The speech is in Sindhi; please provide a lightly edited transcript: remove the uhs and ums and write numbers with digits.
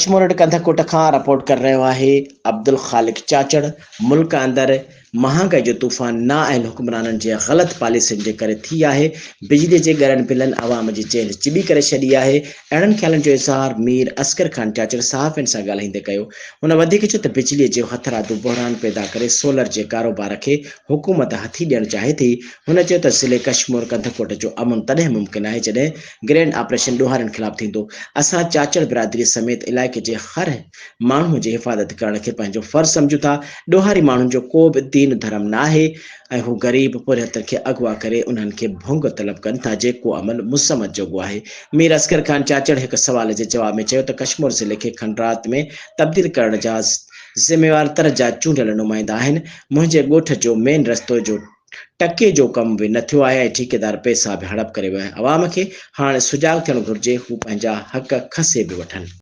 ڪشمور وٽ ڪنڌڪوٽ کان رپورٽ ڪري رهيو آهي عبدالخالق چاچڙ ملڪ اندر مهانگائي جو طوفان نااهل حڪمرانن جي غلط پاليسين جي ڪري ٿي آهي بجلي جي ڳرن بلن عوام جي چيلهه چٻي ڪري ڇڏي آهي اهڙن خيالن جو اظهار مير اصغر خان چاچڙ صحافين سان ڳالهائيندي ڪيو هن وڌيڪ چيو ته بجلي جو هٿرادو بحران پيدا ڪري سولر جي ڪاروبار کي حڪومت هٿي ڏيڻ چاهي ٿي هن چيو ته ضلعي ڪشمور ڪنڌڪوٽ جو امن تڏهن ممڪن آهي جڏهن گرينڊ آپريشن ڏوهارين خلاف ٿيندو، اسان چاچڙ برادري سميت علائقي جي هر ماڻهو جي حفاظت ڪرڻ کي پنهنجو فرض سمجهون ٿا، ڏوهاري ماڻهن جو ڪو به دين ڌرم ناهي ۽ هو غريب پورهيتن کي اغوا ڪري انهن کي ڀونگ طلب ڪن ٿا جيڪو عمل مذمت جوڳو آهي. مير اصغر خان چاچڙ هڪ سوال جي جواب ۾ چيو ته ڪشمور ضلعي کي کنڊرات ۾ تبديل ڪرڻ جا ذميوار تر جا چونڊيل نمائندا آهن، منهنجي ڳوٺ جو مين رستو جو ٽڪي جو ڪم به نه ٿيو آهي ۽ ٺيڪيدار پئسا به هڙپ ڪري ويا آهن، عوام کي هاڻ سجاڳ ٿيڻ گهرجي، هو پنهنجا حق کسي به وٺن.